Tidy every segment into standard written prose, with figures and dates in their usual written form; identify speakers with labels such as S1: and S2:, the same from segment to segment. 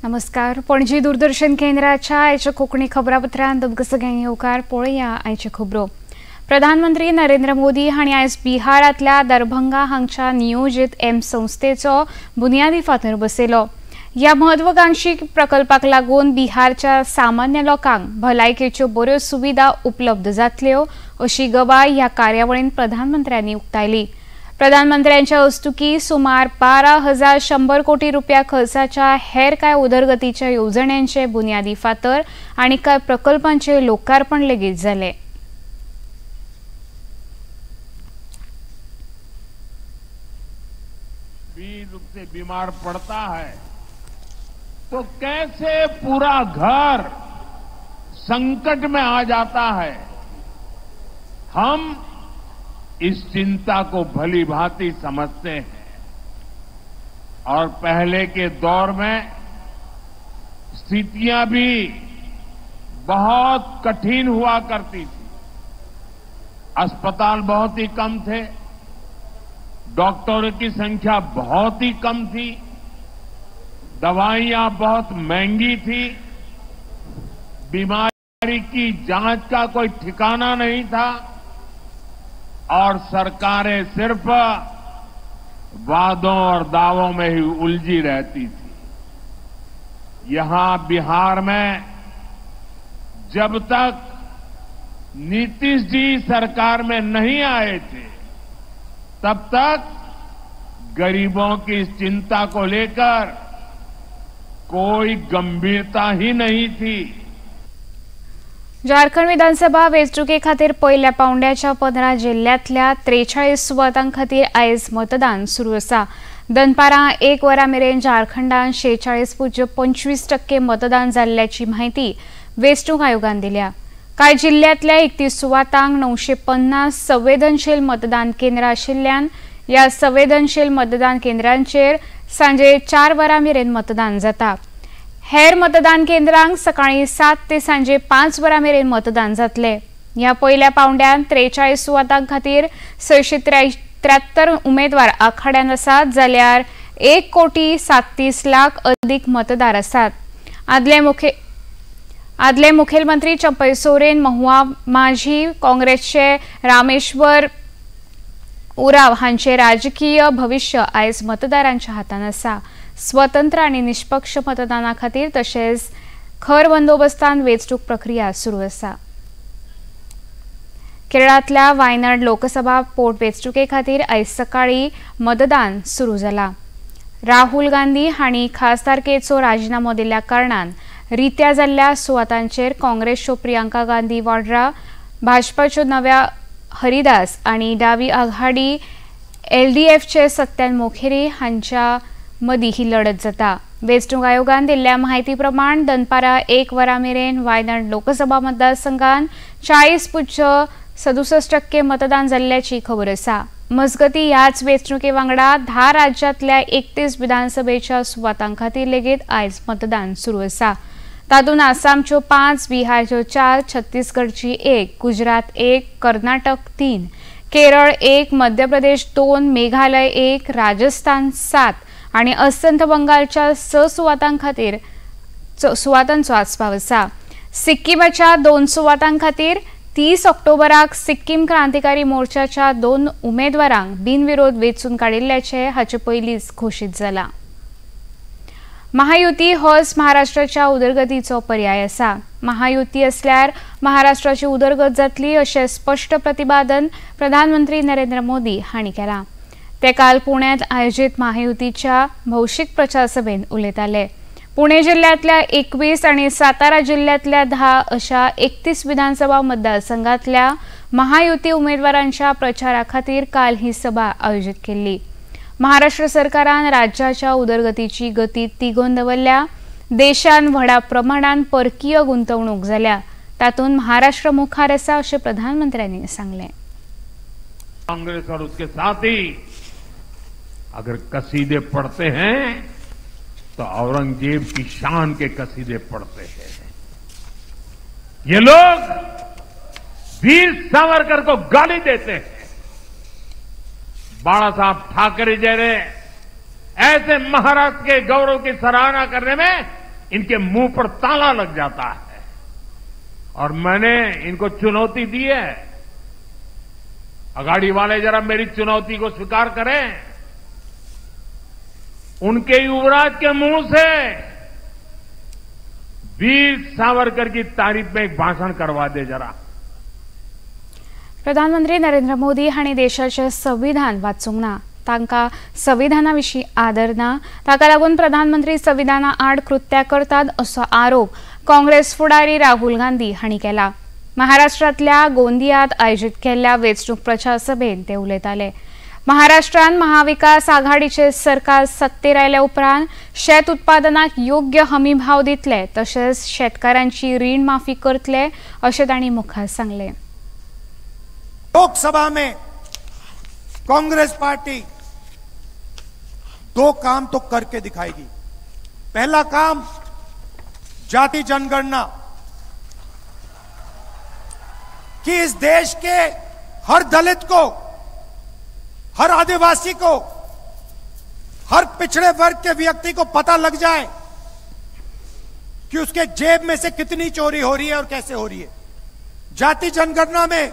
S1: नमस्कार, पणजी दूरदर्शन केंद्राच्या आयच्या कोंकणी खबरापत्रांत तुमकां सगळ्यांक येवकार. पळोवया आयच्यो खबरो. प्रधानमंत्री नरेंद्र मोदी हांणी आयज बिहारांतल्या दरभंगा हांगच्या नियोजीत एम्स संस्थेचो बुन्यादी फातर बसयलो. ह्या म्हत्वाकांक्षी प्रकल्पाक लागून बिहारच्या सामान्य लोकांक भलायकेच्यो बऱ्यो सुविधा उपलब्ध जातल्यो अशी गवाय ह्या कार्यावळींत प्रधानमंत्र्यांनी उक्तायली. प्रधानमंत्र्यांच्या हस्तुकी सुमार 12,100 कोटी रुपया खर्चाच्या हेर कांय उदरगतीच्या येवजण्यांचे बुन्यादी फातर आनी कांय प्रकल्पांचे लोकार्पण लेगीत जालें.
S2: रूप से बीमार पड़ता है तो कैसे पूरा घर संकट में आ जाता है, हम इस चिंता को भली भांति समझते हैं। और पहले के दौर में स्थितियां भी बहुत कठिन हुआ करती थी। अस्पताल बहुत ही कम थे, डॉक्टरों की संख्या बहुत ही कम थी, दवाइयां बहुत महंगी थी, बीमारी की जांच का कोई ठिकाना नहीं था और सरकारें सिर्फ वादों और दावों में ही उलझी रहती थी। यहां बिहार में जब तक नीतीश जी सरकार में नहीं आए थे तब तक गरीबों की चिंता को लेकर कोई गंभीरता ही नहीं थी।
S1: झारखंड विधानसभा वेंचणुके खातीर पयल्या पावंड्याच्या 15 जिल्ल्यांतल्या 43 सुवातां खातीर आयज मतदान सुरू आसा. दनपारां 1 वरां मेरेन झारखंडान 46.25% मतदान जाल्ल्याची म्हायती वेंचणूक आयोगान दिल्या. कांय जिल्ल्यांतल्या 31 सुवातांक 950 संवेदनशील मतदान केंद्रां आशिल्ल्यान ह्या संवेदनशील मतदान केंद्रांचेर सांजे 4 वरां मेरेन मतदान जाता. हेर मतदान केंद्रांक सकाळी 7 ते सांजे 5 वरां मेरेन मतदान जातले. ह्या पयल्या पावंड्यान 43 सुवातां खातीर 673 उमेदवार आखाड्यान आसात, जाल्यार 1,37,00,000 अदीक मतदार आसात. आदले मुखेलमंत्री चंपई सोरेन, महुआ माझी, काँग्रेसचे रामेश्वर उराव हांचे राजकीय भविष्य आयज मतदारांच्या हातान आसा. स्वतंत्र आनी निष्पक्ष मतदाना खातीर तशेंच खर बंदोबस्तान वेंचणूक प्रक्रिया सुरू आसा. केरळांतल्या वायनाड लोकसभा पोटवेंचणुके खातीर आयज सकाळी मतदान सुरू जाला. राहुल गांधी हांणी खासदारकेचो राजिनामो दिल्ल्या कारणान रित्या जाल्ल्या सुवातांचेर काँग्रेसच्यो प्रियंका गांधी वाड्रा, भाजपाच्यो नव्या हरिदास आनी डावी आघाडी एलडीएफचे सत्यान मोखेरी हांच्या मदीं ही लढत जाता. वेंचणूक आयोगान दिल्ल्या म्हायती प्रमाण दनपारां 1 वरां मेरेन वायनाड लोकसभा मतदारसंघान 40.67% मतदान जाल्ल्याची खबर आसा. मजगतीं ह्याच वेंचणुके वांगडा 10 राज्यांतल्या 31 विधानसभेच्या सुवातां खातीर लेगीत आयज मतदान सुरू आसा. तातूंत आसामच्यो 5, बिहारच्यो 4, छत्तीसगडची 1, गुजरात 1, कर्नाटक 3, केरळ 1, मध्य प्रदेश 2, मेघालय 1, राजस्थान 7 आनी अस्तंत बंगालच्या 6 सुवातां खातीर सुवातांचो आस्पाव आसा. सिक्कीमाच्या 2 सुवातां खातीर 30 ऑक्टोबराक सिक्कीम क्रांतिकारी मोर्चाच्या 2 उमेदवारांक बिनविरोध वेंचून काडिल्ल्याचें हाचे पयलींच घोशीत जालां. महायुती होच महाराष्ट्राच्या उदरगतीचो पर्याय आसा. महायुती असल्यार महाराष्ट्राची उदरगत जातली अशें स्पश्ट प्रतिपादन प्रधानमंत्री नरेंद्र मोदी हांणी केलां. ते काल पुण्यांत आयोजीत महायुतीच्या भौशीक प्रचार सभेंत उलयताले. पुणे जिल्ह्यांतल्या 21 आनी सातारा जिल्ह्यांतल्या 10 अशा 31 विधानसभा मतदारसंघांतल्या महायुती उमेदवारांच्या प्रचारा खातीर काल ही सभा आयोजीत केल्ली. महाराष्ट्र सरकारान राज्याच्या उदरगतीची गती तिगोवन दवरल्या. देशान व्हडा प्रमाणान परकीय गुंतवणूक जाल्या, तातूंत महाराष्ट्र मुखार आसा अशें प्रधानमंत्र्यांनी सांगलें.
S2: कांग्रेस और उसके साथी अगर कसीदे पढ़ते हैं तो औरंगजेब की शान के कसीदे पढ़ते हैं। ये लोग वीर सावरकर को गाली देते हैं, बाला साहब ठाकरे जैसे ऐसे महाराष्ट्र के गौरव की सराहना करने में इनके मुंह पर ताला लग जाता है। और मैंने इनको चुनौती दी है, अघाड़ी वाले जरा मेरी चुनौती को स्वीकार करें। उनके युवराज के मुंह से वीर सावरकर की तारीफ में एक भाषण करवा दे जरा।
S1: प्रधानमंत्री नरेंद्र मोदी हांणी देशाचें संविधान वाचूंक ना, तांकां संविधाना विशीं आदर ना, ताका लागून प्रधानमंत्री संविधाना आड कृत्यां करतात असो आरोप काँग्रेस फुडारी राहुल गांधी हांणी केला। महाराष्ट्रांतल्या गोंदियांत आयोजीत केल्ल्या वेंचणूक प्रचार सभेंत ते उलयताले। महाराष्ट्रांत महाविकास आघाडीचे सरकार सत्तेर आयल्या उपरांत शेत उत्पादनाक योग्य हमी भाव दितले तशेंच शेतकारांची रीण माफी करतले अशें तांणी मुखार सांगलें।
S3: लोकसभा में कांग्रेस पार्टी दो काम तो करके दिखाएगी। पहला काम जाति जनगणना, कि इस देश के हर दलित को, हर आदिवासी को, हर पिछड़े वर्ग के व्यक्ति को पता लग जाए कि उसके जेब में से कितनी चोरी हो रही है और कैसे हो रही है। जाति जनगणना में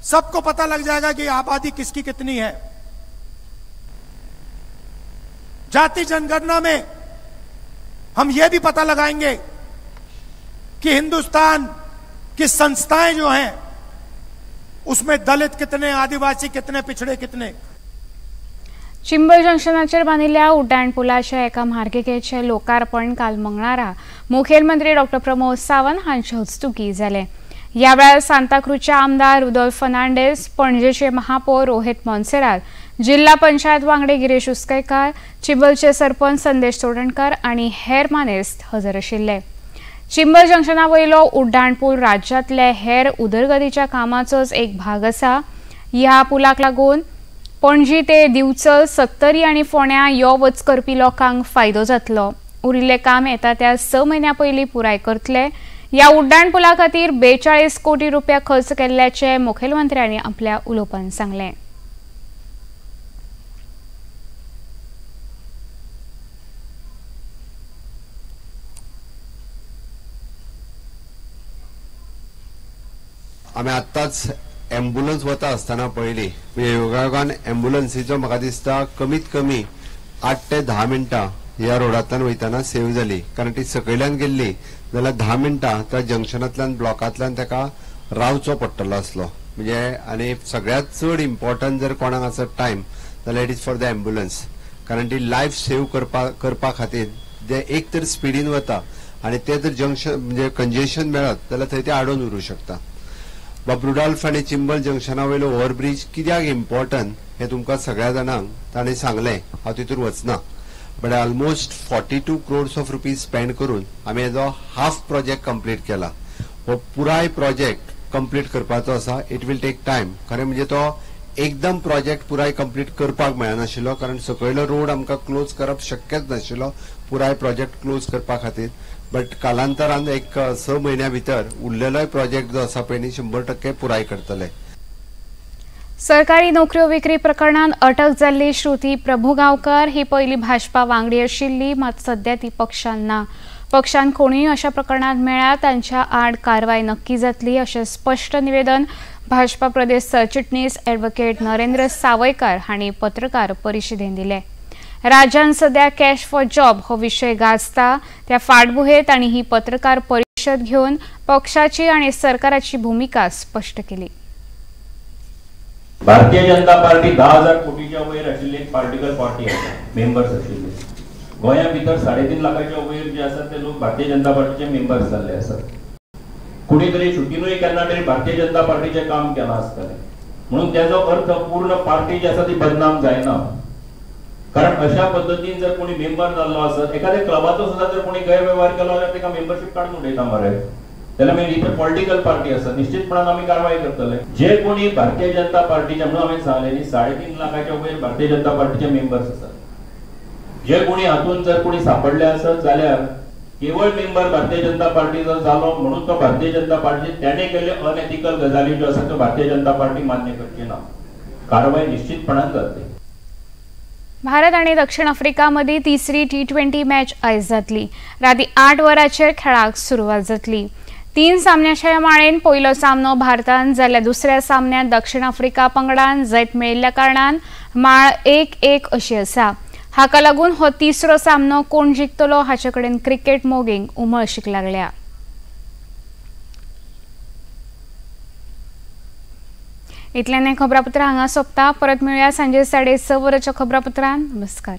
S3: सबको पता लग जाएगा कि आबादी किसकी कितनी है। जाति जनगणना में हम यह भी पता लगाएंगे कि हिंदुस्तान की संस्थाएं जो हैं उसमें दलित कितने, आदिवासी कितने, पिछड़े कितने।
S1: चिंबल जंक्शनाचेर बांदिल्ल्या उड्डाण पुलाच्या एका मार्गिकेचें लोकार्पण काल मंगळारा मुखेलमंत्री डॉ प्रमोद सावंत हांचे हस्तुकीं जालें। ह्या वेळार सांताक्रूजचे आमदार रुदोल्फ फर्नांडीस, पणजेचे महापौर रोहित मोन्सेरात, जिल्हा पंचायत वांगडी गिरीश उसकयकार, चिंबलचे सरपंच संदेश चोडणकर आनी हेर मानेस्त हजर आशिल्ले। चिंबल जंक्शना वयलो उड्डाण पूल राज्यांतले हेर उदरगतीच्या कामाचोच एक भाग आसा। ह्या पुलाक लागून पणजी ते दिवचल, सत्तरी आनी फोंड्यां यो वच करपी लोकांक फायदो जातलो। उरिल्लें काम येता त्या 6 म्हयन्यां पयलीं पुराय करतले। ह्या उड्डाण पुला खातीर 42 कोटी रुपया खर्च केल्ल्याचें मुखेलमंत्र्यांनी आपल्या उलोवपांत सांगलें।
S4: आमी आत्ताच एम्बुलन्स वता आसतना पळयली, योगायोगान एम्बुलन्सीचो म्हाका दिसता कमीत कमी 8 ते 10 मिनटां ह्या रोडांतल्यान वयतना सेव जाली, कारण ती सकयल्यान गेल्ली जाल्यार 10 मिनटां त्या जंक्शनांतल्यान ब्लॉकांतल्यान ताका रावचो पडटलो आसलो। म्हणजे आनी सगळ्यांत चड इम्पॉर्टंट जर कोणाक आसत टायम जाल्यार it is for the ambulance, कारण ती लायफ सेव करपा खातीर जे एक तर स्पिडीन वता आनी ते जर जंक्शन म्हणजे कंजेशन मेळत जाल्यार थंय ते आडोवन उरूं शकता। बाब रुडॉल्फ आनी चिंबल जंक्शना वयलो ओव्हरब्रीज कित्याक इम्पॉर्टंट हें तुमकां सगळ्या जाणांक ताणें सांगलें, हांव तितूर वचना। But almost 42 crores of rupees spend करून आमी हेजो हाफ प्रोजेक्ट कंप्लीट केला। हो पुराय प्रोजेक्ट कंप्लीट करपाचो आसा, it will take time. खरें म्हणजे तो एकदम प्रोजेक्ट पुराय कंप्लीट करपाक मेळनाशिल्लो, कारण सकयलो रोड आमकां क्लोज करप शक्यच नाशिल्लो पुराय प्रोजेक्ट क्लोज करपा खातीर। बट कालांतरान एक 6 म्हयन्या भितर उरलेलोय प्रोजेक्ट जो आसा पळय न्ही 100% पुराय करतले।
S1: सरकारी नोकऱ्यो विक्री प्रकरणांत अटक जाल्ली श्रुती प्रभुगांवकर ही पयली भाजपा वांगडी आशिल्ली, मात सध्या ती पक्षान ना। पक्षान कोणूय अशा प्रकरणांत मेळ्ळ्यार तांच्या आड कारवाय नक्की जातली अशें स्पश्ट निवेदन भाजपा प्रदेश सरचिटणीस ॲडव्होकेट नरेंद्र सावयकार हांणी पत्रकार परिशदेंत दिलें। राज्यांत सध्या कॅश फॉर जॉब हो विशय गाजता, त्या फाटभुंयेर तांणी ही पत्रकार परिशद घेवन पक्षाची आनी सरकाराची भुमिका स्पश्ट केली।
S5: भारतीय जनता पार्टी 10,000 कोटीच्या वयर आशिल्ली एक पॉलिटिकल पार्टी आसा, मेंबर्स आशिल्ले। गोंया भितर 3.5 लाखाच्या वयर जे आसात ते लोक भारतीय जनता पार्टीचे मेंबर्स जाल्ले आसात। कोणी तरी सुटीनूय केन्ना तरी भारतीय जनता पार्टीचें काम केलां आसतलें, म्हणून तेजो अर्थ पूर्ण पार्टी जी आसा ती बदनाम जायना। कारण अशा पद्दतीन जर कोणी मेंबर जाल्लो आसत, एखाद्या क्लबाचो सुद्दां जर कोणी गैरवेव्हार केलो जाल्यार ताका मेंबरशीप काडून उडयता मरे, जाल्यार मागीर ही तर पॉलिटिकल पार्टी आसा, निश्चितपणान आमी कारवाय करतले। जे कोणी भारतीय जनता पार्टीचे, म्हणून हांवें सांगलें न्ही, 3.5 लाखाच्या वयर भारतीय जनता पार्टीचे मेंबर्स आसात। जे कोणी हातून जर कोणी सापडले आसत जाल्यार केवळ मेंबर भारतीय जनता पार्टीचो जालो म्हणून तो भारतीय जनता पार्टी त्याने केल्ले अनएथिकल गजाली ज्यो आसा त्यो भारतीय जनता पार्टी मान्य करची ना, कारवाय निश्चितपणान जातली।
S1: भारत आनी दक्षिण आफ्रिका मदीं तिसरी T20 match आयज जातली. राती 8 वरांचेर खेळाक सुरवात जातली. 3 सामन्याच्या माळेन पयलो सामनो भारतान जाल्यार दुसऱ्या सामन्यांत दक्षिण आफ्रिका पंगडान जैत मेळिल्ल्या कारणान माळ 1-1 अशी आसा. हाका लागून हो तिसरो सामनो कोण जिखतलो हाचे कडेन क्रिकेट मोगींक उमळशीक लागल्या. इतल्यान हें खबरापत्र हांगा सोंपता. परत मेळुया सांजे 6:30 वरांच्या खबरापत्रान. नमस्कार.